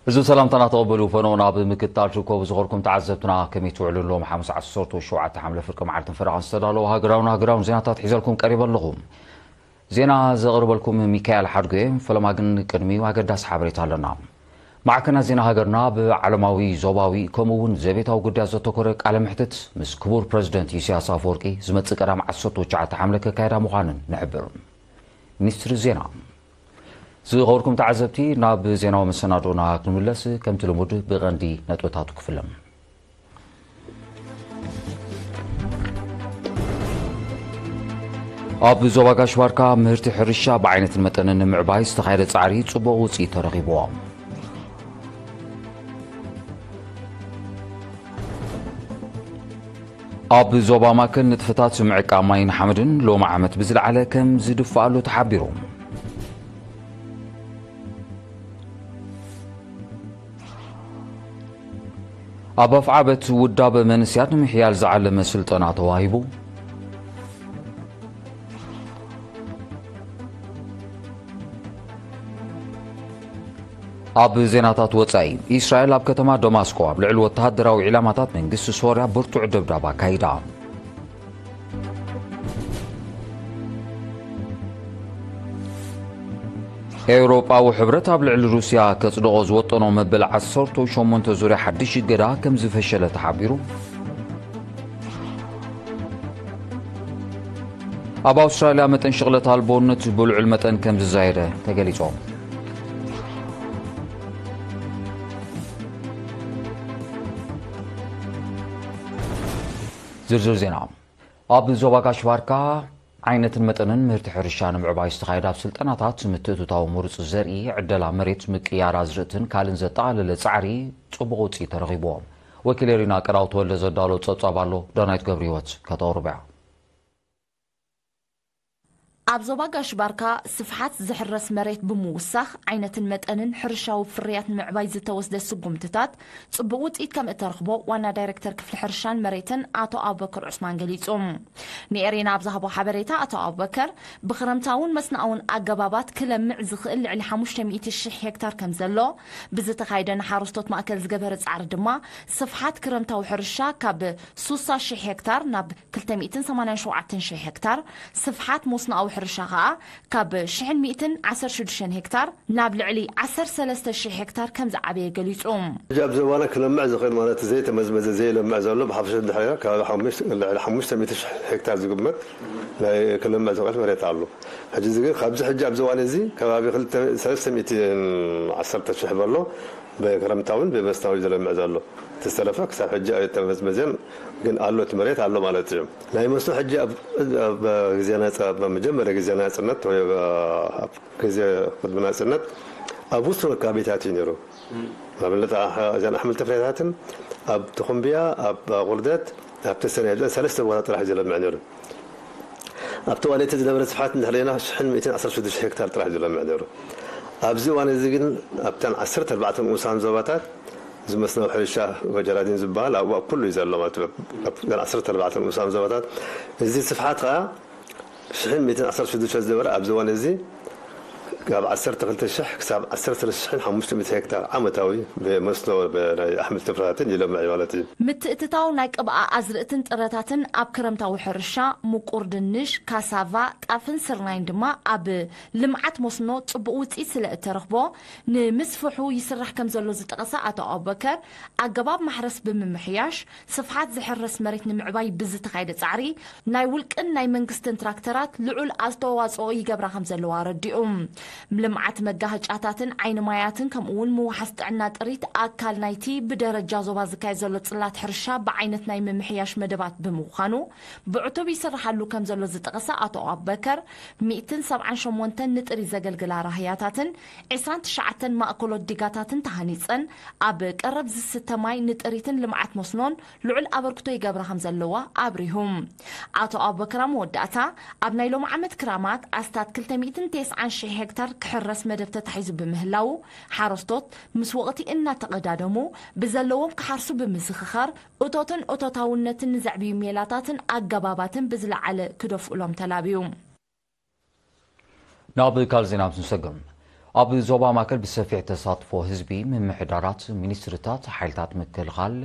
እዚ ሰላምታና ተቐበሉ። ፈነው ናብ ምክትታል ትርከቡ ዝኾርኩም ተዓዘብትና፣ ከመይ ትውዕሉ? ሎም ሓሙስ ዓሰርተ ሸውዓተ ሓምለ ፍርቂ መዓልትን ፈረቓን ዝተዳለዉ ሃገራውን ሃገራውን ዜናታት ሒዘልኩም ቀሪበ ኣለኹ። ዜና ዘቕርበልኩም ሚካኤል ሓድጎ እየ። ፈለማ ግን ቅድሚኡ ኣገዳሲ ሓበሬታ ኣለና። ማዕከናት ዜና ሃገርና ብዓለማዊ፣ ዞባዊ፣ ከምኡ እውን ዘቤታዊ ጉዳያት ዘተኮረ ቃለ ምሕትት ምስ ክቡር ፕረዚደንት ኢሳያስ ኣፈወርቂ ዝመጽእ ቀዳም ዓሰርተ ትሽዓተ ሓምለ ከካየዳ ምዃንን ንሕብር። ሚኒስትሪ ዜና። ዝኸበርኩም ተዓዘብቲ፣ ናብ ዜናዊ መሰናዶና ክንምለስ፣ ከምቲ ልሙድ ብቐንዲ ነጥብታቱ ክፍለ። ኣብ ዞባ ጋሽ ባርካ ምህርቲ ሕርሻ ብዓይነትን መጠንን ንምዕባይ ዝተኻየደ ጻዕሪ ጽቡቕ ውጽኢት ተረኺብዎ። ኣብ ዞባ ማእከል ንጥፈታት ምዕቃብ ማይን ሓመድን ሎሚ ዓመት ብዝለዓለ ከም ዝድፍኣሉ ተሓቢሩ። ኣብ ኣፍዓበት ውዳበ መንእሰያት ንምሕያል ዝዓለመ ስልጠና ተዋሂቡ። ኣብ ዜናታት ወጻኢ፣ ኢስራኤል ኣብ ከተማ ደማስቆ ኣብ ልዕሊ ወተሃደራዊ ዒላማታት መንግስቲ ሶርያ ብርቱዕ ደብዳብ ኣካይዳ። ኤውሮጳዊ ሕብረት ኣብ ልዕሊ ሩስያ ከጽድቖ ዝወጠኖ መበል ዓሰርተ ሸሞንተ ዙርያ ሓድሽ እገዳ ከም ዝፈሸለ ተሓቢሩ። ኣብ ኣውስትራልያ መጠን ሽቕለት ኣልቦነት ብልዑል መጠን ከም ዝዛየደ ተገሊጾም። ዝርዝር ዜና። ኣብ ዞባ ጋሽ ባርካ ዓይነትን መጠንን ምህርቲ ሕርሻ ንምዕባይ ዝተኻየደ ኣብ ስልጠናታት ምትእትታው ምሩፅ ዘርኢ፣ ዕደላ መሬት፣ ምቅያር ኣዝርእትን ካልእን ዘጠቓለለ ጻዕሪ ጽቡቕ ውፅኢት ተረኺብዎ። ወኪል ኤሪና ቀዳው ተወልደ ዘዳሎ ጸብጻብ ኣሎ፣ ዳናይት ገብረ ህይወት ከተቕርቦ እያ። ኣብ ዞባ ጋሽ ባርካ ስፍሓት ዝሕረስ መሬት ብምውሳኽ ዓይነትን መጠንን ሕርሻዊ ፍርያት ንምዕባይ ዝተወስደ ስጉምትታት ጽቡቕ ውጽኢት ከም እተረኽቦ ዋና ዳይሬክተር ክፍሊ ሕርሻን መሬትን ኣቶ ኣቡበከር ዑስማን ገሊጹ። ንኤሬና ኣብ ዝሃቦ ሓበሬታ ኣቶ ኣቡበከር ብክረምታውን መስናኣውን ኣገባባት ክለምዕ ዝኽእል ልዕሊ ሓሙሽተ ሚእቲ ሽሕ ሄክታር ከም ዘሎ፣ ብዝተኻየደ ንሓረስቶት ማእከል ዝገበረ ጻዕሪ ድማ ስፍሓት ክረምታዊ ሕርሻ ካብ ስሳ ሽሕ ሄክታር ናብ ክልተ ሚእትን ሰማንያን ሸውዓተን ሽሕ ሄክታር፣ ስፍሓት መስኖኣዊ ሕርሻ ከኣ ካብ ሽሕን ሚእትን ዓሰርተ ሽዱሽተን ሄክታር ናብ ልዕሊ ዓሰርተ ሰለስተ ሽሕ ሄክታር ከም ዝዓበየ ገሊጹ። ሕጂ ኣብ ዞባና ክለምዕ ዝኽእል ማለት ዘይተመዝመዘ ዘይለምዕ ዘሎ ብሓፈሻ እንድሕር ኢልና ከባቢ ሓሙሽተ፣ ልዕሊ ሓሙሽተ ሚእቲ ሽሕ ሄክታር ዝግመት ናይ ክለምዕ ዝኽእል መሬት ኣሎ። ሕጂ እዚ ግን ካብዚ ሕጂ ኣብዚ እዋን እዚ ከባቢ ክልተ፣ ሰለስተ ሚእቲ ዓሰርተ ሽሕ በሎ ብክረምታውን ብመስናዊ ዝለምዕ ዘሎ። እቲ ዝተረፈ ክሳብ ሕጂ ኣይተመዝመዘን፣ ግን ኣሎ፣ እቲ መሬት ኣሎ ማለት እዩ። ናይ መስኖ ሕጂ ኣብ፣ ኣብ ግዜ ናጽ-፣ ኣብ መጀመርያ ግዜ ናጽነት ወይ ኣብ፣ ኣብ ግዜ ቅድሚ ናጽነት ኣብ ውሱን ከባቢታት እዩ ነይሩ። ንኣብነት፣ ኣሕ-፣ እዘን ኣሕምልቲ ፍሬታትን ኣብ ተኹምብያ፣ ኣብ ቁርደት፣ ኣብ ተሰነያ፣ እዘን ሰለስተ ቦታ ጥራሕ እዩ ዝለምዕ ነይሩ። ኣብቲ እዋን እቲ ዝነበረ ስፍሓት እንድሕር ርኢና፣ ሽሕን ሚእትን ዓሰርተ ሽዱሽተ ሄክታር ጥራሕ እዩ ዝለምዕ ነይሩ። ኣብዚ እዋን እዚ ግን ኣብተን ዓሰርተ ኣርባዕተ ንኡሳን ዞባታት እዚ መስኖ ሕርሻ ወጀራዲን ዝበሃል ኣብኡ ኣብ ኩሉ እዩ ዘሎ ማለት እዩ። ኣብተን ዓሰርተ ኣርባዕተ ንኡሳን ዞባታት እዚ ስፍሓት ኸዓ ሽሕን ሚእትን ዓሰርተ ሽዱሽተ ዝነበረ ኣብዚ እዋን እዚ ካብ ዓሰርተ ክልተ ሽሕ ክሳብ ዓሰርተ ሰለስተ ሽሕን ሓሙሽተ ሚእቲ ሄክታር ዓመታዊ ብመስኖ ብ-፣ ናይ ኣሕምልቲ ፍረታትን ይለምዕ እዩ ማለት እዩ። ምትእትታው ናይ ቅብኣ ኣዝርእትን ጥረታትን ኣብ ክረምታዊ ሕርሻ፣ ምቁር ድንሽ፣ ካሳቫ፣ ጣፍን ስርናይን ድማ ኣብ ልምዓት መስኖ ጽቡቕ ውጽኢት ስለ እተረኽቦ፣ ንምስፍሑ ይስራሕ ከም ዘሎ ዝጠቐሰ ኣቶ ኣቡበከር፣ ኣገባብ ማሕረስ ብምምሕያሽ፣ ስፍሓት ዝሕረስ መሬት ንምዕባይ ብዝተኻየደ ጻዕሪ፣ ናይ ውልቅን ናይ መንግስትን ትራክተራት ልዑል ኣስተዋጽኦ ይገብራ ከም ዘለዋ ኣረዲኡ። ልምዓት መጋሃጫታትን ዓይኒ ማያትን ከምኡ እውን ምውሓስ ጥዕና ጥሪት ኣካል ናይቲ ብደረጃ ዞባ ዝካየድ ዘሎ ጽላት ሕርሻ ብዓይነት ናይ ምምሕያሽ መደባት ብምዃኑ ብዕቱብ ይስርሓሉ ከም ዘሎ ዝጠቐሰ ኣቶ ኣቡበከር፣ ሚእትን ሰብዓን ሸሞንተን ንጥሪት ዘገልግላ ራህያታትን ዕስራን ትሽዓተን ማእከሎት ዲጋታትን ተሃኒጸን ኣብ ቀረብ ዝስተ ማይ ንጥሪትን ልምዓት መስኖን ልዑል ኣበርክቶ ይገብራ ከም ዘለዋ ኣብሪሁ። ኣቶ ኣቡበከር ኣብ መወዳእታ፣ ኣብ ናይ ሎሚ ዓመት ክራማት ኣስታት ክልተ ሚእትን ተስዓን ሽሕ ሄክታር ክሕረስ መደብ ተታሒዙ ብምህላዉ፣ ሓረስቶት ምስ ወቕቲ እናተቐዳደሙ ብዘለዎም ክሓርሱ ብምዝኽኻር፣ እቶትን እቶታውነትን ንዘዕብዩ ሜላታትን ኣገባባትን ብዝለዓለ ክደፍኡሎም ተላብዩ። ናብ ካልእ ዜና ምስ ንሰግም፣ ኣብ ዞባ ማእከል ብሰፊሕ ተሳትፎ ህዝቢ፣ ምምሕዳራት፣ ሚኒስትርታት፣ ሓይልታት ምክልኻል፣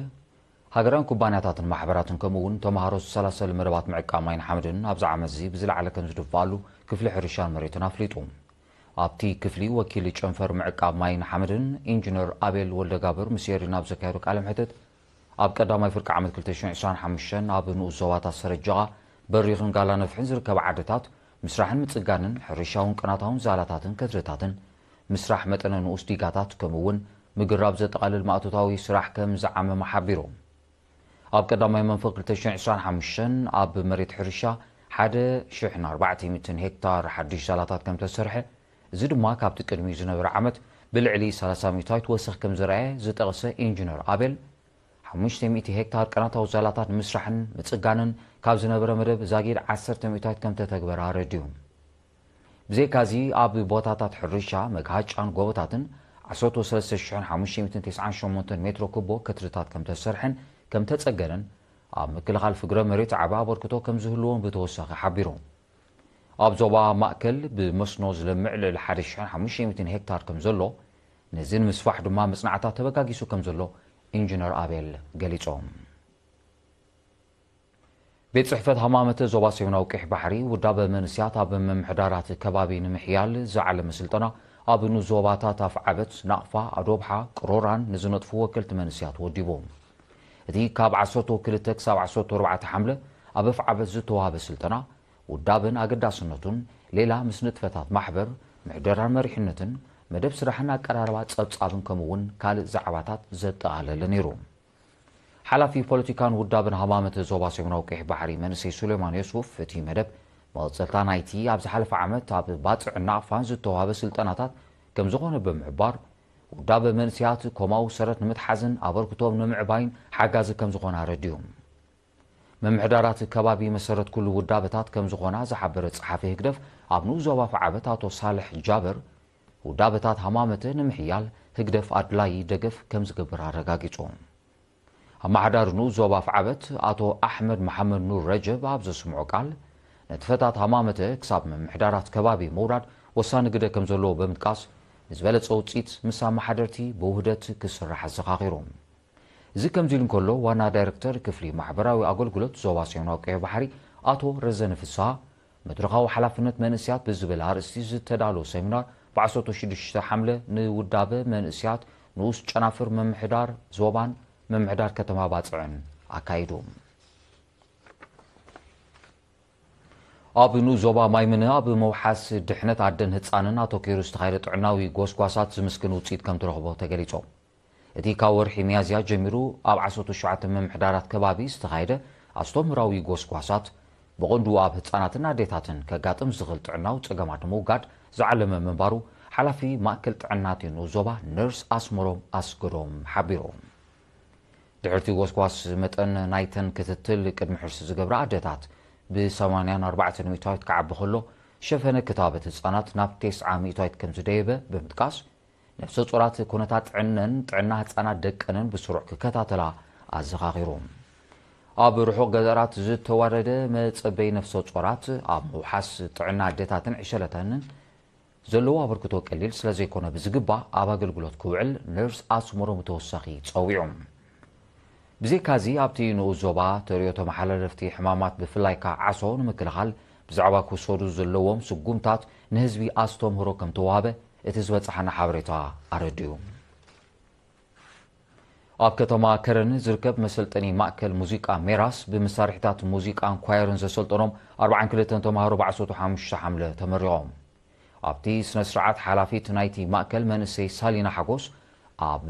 ሃገራውያን ኩባንያታትን ማሕበራትን ከምኡ እውን ተምሃሮ ዝሰላሰል መደባት ምዕቃብ ማይን ሓመድን ኣብዚ ዓመት እዚ ብዝለዓለ ከም ዝድፋኣሉ ክፍሊ ሕርሻን መሬትን ኣፍሊጡ። ኣብቲ ክፍሊ ወኪል ጨንፈር ምዕቃብ ማይን ሓመድን ኢንጂነር ኣቤል ወልደጋብር ምስ ኤሪና ኣብ ዘካየዶ ቃለ መሕትት፣ ኣብ ቀዳማይ ፍርቂ ዓመት ክልተ ሽሕን ዕስራን ሓሙሽተን ኣብ ንኡስ ዞባታት ሰረጀቓ፣ በሪኽን ጋላ ነፍሕን ዝርከባ ዓድታት ምስራሕን ምጽጋንን ሕርሻውን ቅናታውን ዛላታትን ከትርታትን ምስራሕ መጠነ ንኡስ ዲጋታት ከምኡ እውን ምግራብ ዘጠቓልል ማእቶታዊ ስራሕ ከም ዝዓመመ ሓቢሩ። ኣብ ቀዳማይ መንፈቅ ክልተ ሽሕን ዕስራን ሓሙሽተን ኣብ መሬት ሕርሻ ሓደ ሽሕን ኣርባዕተ ሚእትን ሄክታር ሓድሽ ዛላታት ከም ተሰርሐ፣ እዚ ድማ ካብቲ ቅድሚኡ ዝነበረ ዓመት ብልዕሊ ሰላሳ ሚእታዊት ወሰኽ ከም ዝረኣየ ዝጠቕሰ ኢንጂነር ኣቤል፣ ሓሙሽተ ሚእቲ ሄክታር ቅናታዊ ዛላታት ንምስራሕን ምጽጋንን ካብ ዝነበረ መደብ ዛጊድ ዓሰርተ ሚእታዊት ከም ተተግበረ ኣረዲኡ። ብዘይካዚ ኣብ ቦታታት ሕርሻ መግሃጫን ጎቦታትን ዓሰርተ ሰለስተ ሽሕን ሓሙሽተ ሚእትን ተስዓን ሸሞንተን ሜትሮ ኩቦ ከትርታት ከም ተሰርሐን ከም ተጸገነን ኣብ ምክልኻል ፍግረ መሬት ዓቢ ኣበርክቶ ከም ዝህልዎን ብተወሳኺ ሓቢሩ። ኣብ ዞባ ማእከል ብመስኖ ዝለምዕ ልዕሊ ሓደ ሽሕን ሓሙሽተ ሚእትን ሄክታር ከም ዘሎ፣ ነዚ ንምስፋሕ ድማ መጽናዕታት ተበጋጊሱ ከም ዘሎ ኢንጂነር ኣቤል ገሊጾም። ቤት ጽሕፈት ሃማመተ ዞባ ሰሜናዊ ቀይሕ ባሕሪ ውዳበ መንእስያት ኣብ ምምሕዳራት ከባቢ ንምሕያል ዝዓለመ ስልጠና ኣብ ንዞባታት ኣፍዓበት፣ ናቕፋ፣ ኣዶብሓ፣ ቅሮራን ንዝነጥፉ ወከልቲ መንእስያት ወዲቡ። እቲ ካብ ዓሰርተ ክልተ ክሳብ ዓሰርተ ኣርባዕተ ሓምለ ኣብ ኣፍዓበት ዝተዋህበ ስልጠና ውዳበን ኣገዳስነቱን፣ ሌላ ምስ ንጥፈታት ማሕበር፣ ምሕደራን መሪሕነትን፣ መደብ ስራሕን ኣቀራርባ ጸብጻብን ከምኡ እውን ካልእ ዛዕባታት ዘጠቓለለ ነይሩ። ሓላፊ ፖለቲካን ውዳበን ሃማመተ ዞባ ሰሜናዊ ቀይሕ ባሕሪ መንእሰይ ሱሌማን ዮሱፍ፣ እቲ መደብ መቐጸልታ ናይቲ ኣብ ዝሓለፈ ዓመት ኣብ ባጽዕን ናቕፋን ዝተዋህበ ስልጠናታት ከም ዝኾነ ብምሕባር፣ ውዳበ መንእሰያት ኮማዊ ሰረት ንምትሓዝን ኣበርክቶም ንምዕባይን ሓጋዚ ከም ዝኾነ ኣረዲኡ። ምምሕዳራት ከባቢ መሰረት ኩሉ ውዳበታት ከም ዝኾና ዝሓበረ ጸሓፊ ህግደፍ ኣብ ንኡስ ዞባ ኣፍዓበት ኣቶ ሳልሕ ጃበር፣ ውዳበታት ሃማመተ ንምሕያል ህግደፍ ኣድላዪ ደገፍ ከም ዝገብር ኣረጋጊጹ። ኣመሓዳሪ ንኡስ ዞባ ኣፍዓበት ኣቶ ኣሕመድ መሓመድ ኑር ረጀብ ኣብ ዘስምዖ ቃል፣ ንጥፈታት ሃማመተ ክሳብ ምምሕዳራት ከባቢ ምውራድ ወሳኒ ግደ ከም ዘለዎ ብምጥቃስ፣ ንዝበለጸ ውጽኢት ምስ ኣመሓደርቲ ብውህደት ክስራሕ ኣዘኻኺሩ። እዚ ከምዚ ኢሉ እንከሎ፣ ዋና ዳይረክተር ክፍሊ ማሕበራዊ ኣገልግሎት ዞባ ሰሜናዊ ቀይሕ ባሕሪ ኣቶ ረዘነ ፍስሃ፣ መድረኻዊ ሓላፍነት መንእስያት ብዝብል ኣርእስቲ ዝተዳለወ ሰሚናር ብ ዓሰርተ ሽዱሽተ ሓምለ ንውዳበ መንእስያት ንኡስ ጨናፍር ምምሕዳር ዞባን ምምሕዳር ከተማ ባጽዕን ኣካይዱ። ኣብ ንኡስ ዞባ ማይምነ ኣብ ምውሓስ ድሕነት ኣደን ህጻንን ኣተኲሩ ዝተኻየደ ጥዕናዊ ጎስጓሳት ዝምስግን ውጽኢት ከም ተረኽቦ ተገሊጹ። እቲ ካብ ወርሒ ሚያዝያ ጀሚሩ ኣብ ዓሰርተ ሸውዓተ ምምሕዳራት ከባቢ ዝተኻየደ ኣስተምህራዊ ጎስጓሳት፣ ብቐንዱ ኣብ ህጻናትን ኣዴታትን ከጋጥም ዝኽእል ጥዕናዊ ጸገማት ንምውጋድ ዝዓለመ ምንባሩ ሓላፊ ማእከል ጥዕና እቲ ንኡስ ዞባ ነርስ ኣስመሮም ኣስገዶም ሓቢሩ። ድሕርቲ ጎስጓስ መጠን ናይተን ክትትል ቅድሚ ሕርሲ ዝገብራ ኣዴታት ብ ሰማንያን ኣርባዕተን ሚእታዊት ክዓቢ ከሎ፣ ሸፈነ ክታበት ህጻናት ናብ ተስዓ ሚእታዊት ከም ዝደየበ ብምጥቃስ፣ ነፍሰ ጾራት ኩነታት ጥዕነን ጥዕና ህጻናት ደቀንን ብስሩዕ ክከታተላ ኣዘኻኺሩ። ኣብ ርሑቕ ገጠራት ዝተዋደደ መጸበይ ነፍሰ ጾራት ኣብ ምውሓስ ጥዕና ኣዴታትን ዕሸለተንን ዘለዎ ኣበርክቶ ቀሊል ስለ ዘይኮነ ብዝግባእ ኣብ ኣገልግሎት ክውዕል ነርስ ኣስመሮም ተወሳኺ ጸዊዑ። ብዘይካዚ ኣብቲ ንኡስ ዞባ ተርእዮ ተመሓላለፍቲ ሕማማት ብፍላይ ከዓ ዓሶ ንምክልኻል ብዛዕባ ክወሰዱ ዘለዎም ስጉምታት ንህዝቢ ኣስተምህሮ ከም ተዋህበ እቲ ዝበጽሓና ሓበሬታ ኣረዲኡ። ኣብ ከተማ ከረን ዝርከብ መሰልጠኒ ማእከል ሙዚቃ ሜራስ ብመሳርሒታት ሙዚቃን ኳየርን ዘሰልጠኖም ኣርባዓን ክልተን ተምሃሮ ብ ዓሰርተ ሓሙሽተ ሓምለ ተመሪቖም። ኣብቲ ስነ ስርዓት ሓላፊት ናይቲ ማእከል መንእሰይ ሳሊና ሓጎስ ኣብ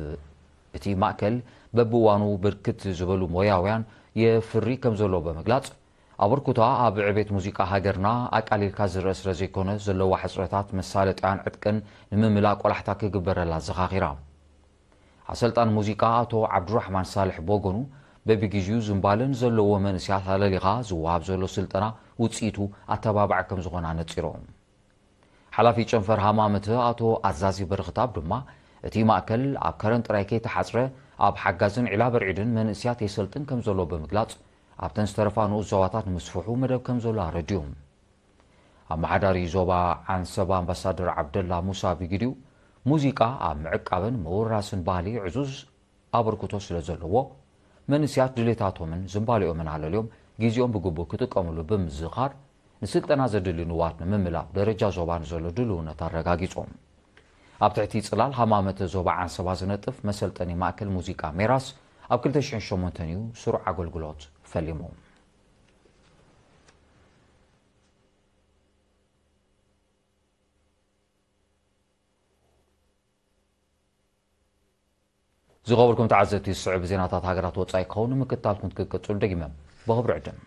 እቲ ማእከል በብእዋኑ ብርክት ዝበሉ ሞያውያን የፍሪ ከም ዘሎ ብምግላጽ፣ ኣበርክቶኣ ኣብ ዕቤት ሙዚቃ ሃገርና ኣቃሊልካ ዝረአ ስለ ዘይኮነ ዘለዋ ሕጽረታት መሳለጥያን ዕጥቅን ንምምላእ ቆላሕታ ክግበረላ ኣዘኻኺራ። ኣሰልጣን ሙዚቃ ኣቶ ዓብዱራሕማን ሳልሕ ብወገኑ፣ በብግዜኡ ዝንባለን ዘለዎ መንእስያት ኣለሊኻ ዝወሃብ ዘሎ ስልጠና ውጽኢቱ ኣተባባዒ ከም ዝኾነ ኣነጺሩ። ሓላፊ ጨንፈር ሃማመተ ኣቶ ኣዛዚ በረኽታብ ድማ፣ እቲ ማእከል ኣብ ከረን ጥራይ ከይተሓጽረ፣ ኣብ ሓጋዝን ዒላ በርዒድን መንእስያት የሰልጥን ከም ዘሎ ብምግላጽ፣ ኣብተን ዝተረፋ ንኡስ ዞባታት ንምስፍሑ መደብ ከም ዘሎ ኣረዲኡ። ኣመሓዳሪ ዞባ ዓንሰባ ኣምባሳደር ዓብደላ ሙሳ ብግዲኡ፣ ሙዚቃ ኣብ ምዕቃብን ምውራስን ባህሊ ዕዙዝ ኣበርክቶ ስለ ዘለዎ፣ መንእሰያት ድሌታቶምን ዝንባሌኦምን ኣለልዮም ግዜኦም ብግቡእ ክጥቀምሉ ብምዝኻር፣ ንስልጠና ዘድሊ ንዋት ንምምላእ ደረጃ ዞባ ንዘሎ ድልውነት ኣረጋጊጾም። ኣብ ትሕቲ ጽላል ሃማመተ ዞባ ዓንሰባ ዝነጥፍ መሰልጠኒ ማእከል ሙዚቃ ሜራስ ኣብ ክልተ ሽሕን ሸሞንተን እዩ ስሩዕ ኣገልግሎት ፈሊሙ። ዝኸበርኩም ተዓዘብቲ፣ ዝስዕብ ዜናታት ሃገራት ወጻኢ ክኸውን ንምክትታልኩም ክትቅጽሉ ደጊመ ብኽብሪ ዕድም።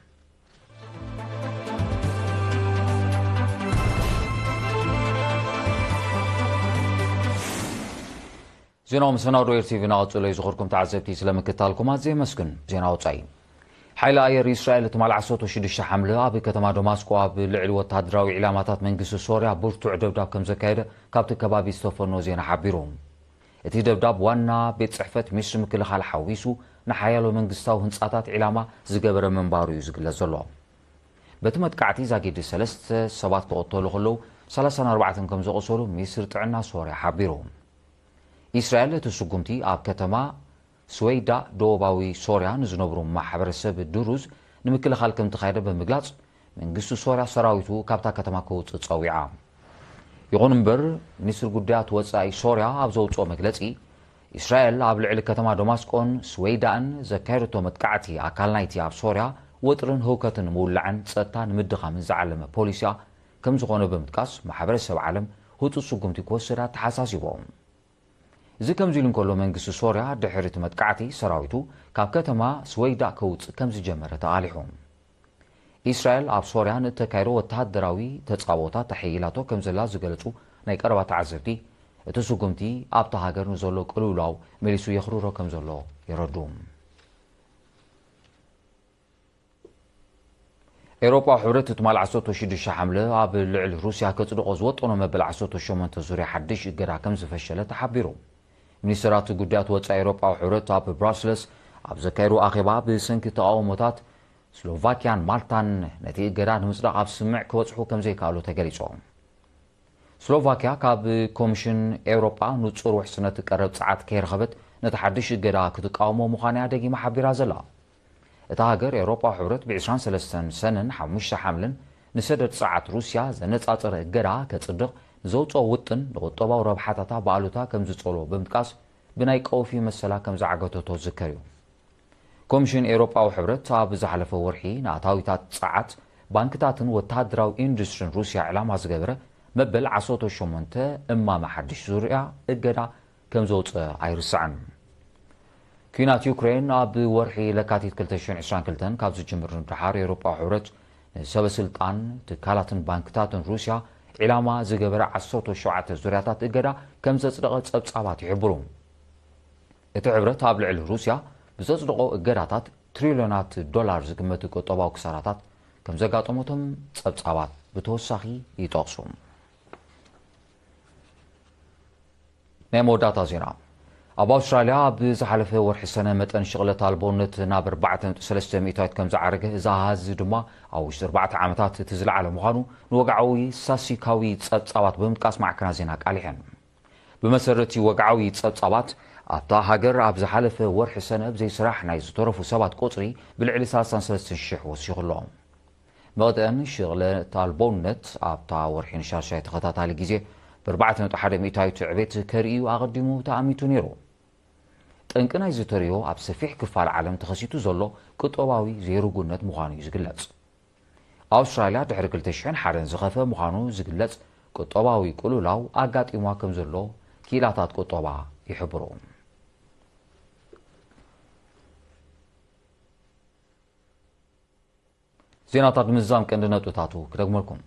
ዜናዊ መሰናዶ ኤር ቲቪ እናቐጸለ እዩ። ዝኸበርኩም ተዓዘብቲ፣ ስለ ምክትታልኩም ኣዝየ የመስግን። ዜና ወጻኢ። ሓይሊ ኣየር እስራኤል ትማል ዓሰርተ ሽዱሽተ ሓምለ ኣብ ከተማ ደማስቆ ኣብ ልዕሊ ወተሃደራዊ ዒላማታት መንግስቲ ሶርያ ብርቱዕ ደብዳብ ከም ዘካየደ ካብቲ ከባቢ ዝተፈኖ ዜና ሓቢሩ። እቲ ደብዳብ ዋና ቤት ጽሕፈት ሚኒስትሪ ምክልኻል ሓዊሱ ንሓያሎ መንግስታዊ ህንጻታት ዒላማ ዝገበረ ምንባሩ እዩ ዝግለጽ ዘሎ። በቲ መጥቃዕቲ ዛጊድ ሰለስተ ሰባት ክቕተሉ ከለዉ፣ ሰላሳን ኣርባዕተን ከም ዘቑሰሉ ሚኒስትሪ ጥዕና ሶርያ ሓቢሩ። እስራኤል እቲ ስጉምቲ ኣብ ከተማ ስወይዳ ደቡባዊ ሶርያ ንዝነብሩ ማሕበረሰብ ድሩዝ ንምክልኻል ከም ተኻየደ ብምግላጽ፣ መንግስቲ ሶርያ ሰራዊቱ ካብታ ከተማ ከውጽእ ጸዊዓ። ይኹን እምበር፣ ሚኒስትሪ ጉዳያት ወጻኢ ሶርያ ኣብ ዘውጽኦ መግለጺ፣ እስራኤል ኣብ ልዕሊ ከተማ ደማስቆን ስወይዳእን ዘካየደቶ መጥቃዕቲ ኣካል ናይቲ ኣብ ሶርያ ወጥርን ህውከትን ንምውላዕን ጸጥታ ንምድኻምን ዝዓለመ ፖሊሲኣ ከም ዝኾነ ብምጥቃስ፣ ማሕበረሰብ ዓለም ህጹጽ ስጉምቲ ክወስድ ኣተሓሳሲቦም። እዚ ከምዚ ኢሉ እንከሎ፣ መንግስቲ ሶርያ ድሕሪ እቲ መጥቃዕቲ ሰራዊቱ ካብ ከተማ ስወይዳ ከውጽእ ከም ዝጀመረ ተቓሊሑ። እስራኤል ኣብ ሶርያ ንእተካይዶ ወተሃደራዊ ተጻብኦታት ተሐይላቶ ከም ዘላ ዝገለጹ ናይ ቀረባ ተዓዘብቲ፣ እቲ ስጉምቲ ኣብታ ሃገር ንዘሎ ቅልውላው መሊሱ የኽርሮ ከም ዘሎ የረድኡ። ኤውሮጳዊ ሕብረት ትማል ዓሰርተ ሽዱሽተ ሓምለ ኣብ ልዕሊ ሩስያ ከጽድቖ ዝወጠኖ መበል ዓሰርተ ሸሞንተ ዙርያ ሓድሽ እገዳ ከም ዝፈሸለ ተሓቢሩ። ሚኒስትራት ጉዳያት ወጻኢ ኤውሮጳዊ ሕብረት ኣብ ብራስለስ ኣብ ዘካየዱ ኣኼባ፣ ብሰንኪ ተቓውሞታት ስሎቫኪያን ማልታን ነቲ እገዳ ንምጽዳቕ ኣብ ስምምዕ ክበጽሑ ከም ዘይከኣሉ ተገሊጹ። ስሎቫኪያ ካብ ኮሚሽን ኤውሮጳ ንጹር ውሕስነት ቀረብ ጸዓት ከይረኸበት፣ ነቲ ሓድሽ እገዳ ክትቃወሞ ምዃና እያ ደጊማ ሓቢራ ዘላ። እታ ሃገር፣ ኤውሮጳዊ ሕብረት ብ ዕስራን ሰለስተን ሰነን ሓሙሽተ ሓምልን ንሰደድ ጸዓት ሩስያ ዘነጻጸረ እገዳ ከጽድቕ ንዘውጽኦ ውጥን፣ ንቁጠባዊ ረብሓታታ ብኣሉታ ከም ዝጸልዎ ብምጥቃስ፣ ብናይ ቀውፊ መሰላ ከም ዝዓገተቶ ዝዝከር እዩ። ኮሚሽን ኤውሮጳዊ ሕብረት ኣብ ዝሓለፈ ወርሒ ንኣታዊታት ጸዓት፣ ባንክታትን ወተሃደራዊ ኢንዱስትሪን ሩስያ ዕላማ ዝገበረ መበል ዓሰርተ ሸሞንተ እማመ ሓድሽ ዙርያ እገዳ ከም ዘውጽአ ኣይርሳዕን። ኲናት ዩክሬን ኣብ ወርሒ ለካቲት ክልተ ሽሕን ዕስራን ክልተን ካብ ዝጅምር ንደሓር፣ ኤውሮጳዊ ሕብረት ንሰበ ስልጣን ትካላትን ባንክታትን ሩስያ ዒላማ ዝገበረ ዓሰርተ ሸውዓተ ዙርያታት እገዳ ከም ዘጽደቐ ጸብጻባት ይሕብሩ። እቲ ሕብረት ኣብ ልዕሊ ሩስያ ብዘጽደቖ እገዳታት ትሪልዮናት ዶላር ዝግመት ቁጠባዊ ክሳራታት ከም ዘጋጠመቶም ጸብጻባት ብተወሳኺ ይጠቕሱ። ናይ መወዳእታ ዜና። ኣብ ኣውስትራልያ ኣብ ዝሓለፈ ወርሒ ሰነ መጠን ሽቕለት ኣልቦነት ናብ ኣርባዕተ ነጥቢ ሰለስተ ሚእታዊት ከም ዝዓረገ፣ እዚ ኣሃዝ ድማ ኣብ ውሽጢ ኣርባዕተ ዓመታት እቲ ዝለዓለ ምዃኑ ንወግዓዊ ሳሲካዊ ጸብጻባት ብምጥቃስ ማዕከናት ዜና ኣቃሊሐን። ብመሰረት ወግዓዊ ጸብጻባት፣ ኣብታ ሃገር ኣብ ዝሓለፈ ወርሒ ሰነ ብዘይ ስራሕ ናይ ዝተረፉ ሰባት ቁጽሪ ብልዕሊ ሰላሳን ሰለስተን ሽሕ ወሲኹ ኣሎ። መቕድአን ሽቕለት ኣልቦነት ኣብታ ወርሒ ንሻድሻይ ተኸታታሊ ግዜ ብ ኣርባዕተ ነጥቢ ሓደ ሚእታዊት ዕቤት ከርእዩ ኣቐዲሙ ተኣሚቱ ነይሩ። ጠንቂ ናይዚ ተርእዮ ኣብ ሰፊሕ ክፋል ዓለም ተኸሲቱ ዘሎ ቁጠባዊ ዘይርጉነት ምዃኑ እዩ ዝግለጽ። ኣውስትራልያ ድሕሪ ክልተ ሽሕን ሓደን ዝኸፈ ምዃኑ ዝግለጽ ቁጠባዊ ቅልውላው ኣጋጢሟ ከም ዘሎ ክኢላታት ቁጠባ ይሕብሩ። ዜናታት ምዝዛም ቀንዲ ነጥብታቱ ክደግመልኩም።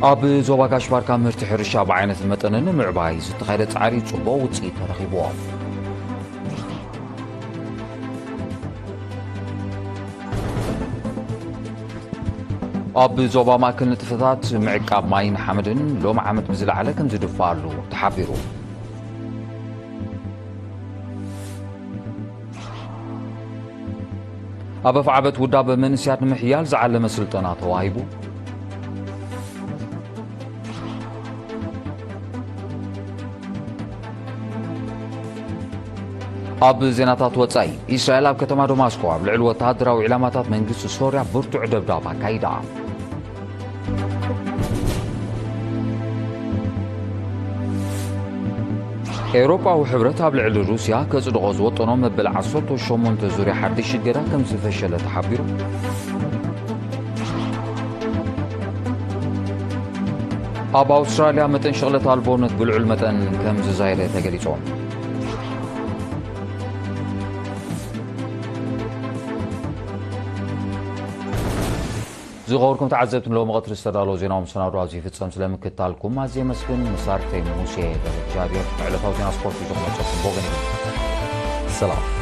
ኣብ ዞባ ጋሽ ባርካ ምህርቲ ሕርሻ ብዓይነትን መጠንን ንምዕባይ ዝተኻየደ ጻዕሪ ጽቡቕ ውጽኢት ተረኺብዎ። ኣብ ዞባ ማእከል ንጥፈታት ምዕቃብ ማይን ሓመድን ሎም ዓመት ብዝለዓለ ከም ዝድፋኣሉ ተሓቢሩ። ኣብ ኣፍዓበት ውዳበ መንእስያት ንምሕያል ዝዓለመ ስልጠና ተዋሂቡ። ኣብ ዜናታት ወጻኢ፣ እስራኤል ኣብ ከተማ ደማስቆ ኣብ ልዕሊ ወተሃደራዊ ዒላማታት መንግስቲ ሶርያ ብርቱዕ ደብዳብ ኣካይዳ። ኤውሮጳዊ ሕብረት ኣብ ልዕሊ ሩስያ ከጽድቖ ዝወጠኖ መበል ዓሰርተ ሸሞንተ ዙርያ ሓድሽ እገዳ ከም ዝፈሸለ ተሓቢሩ። ኣብ ኣውስትራልያ መጠን ሽቕለት ኣልቦነት ብልዑል መጠን ከም ዝዛየደ ተገሊጹ። ዝኸበርኩም ተዓዘብቲ፣ ንሎሚ ቀትሪ ዝተዳለወ ዜናዊ መሰናዶ ኣብዚ ይፍጸም። ስለምክትታልኩም ኣዝየ መስግን። መሳርሕተይ ሙሴ ገብረእግዚኣብሔር ዕለታዊ ዜና ስፖርት ይዞ ክመጸኩም ብወገን እዩ። ሰላም።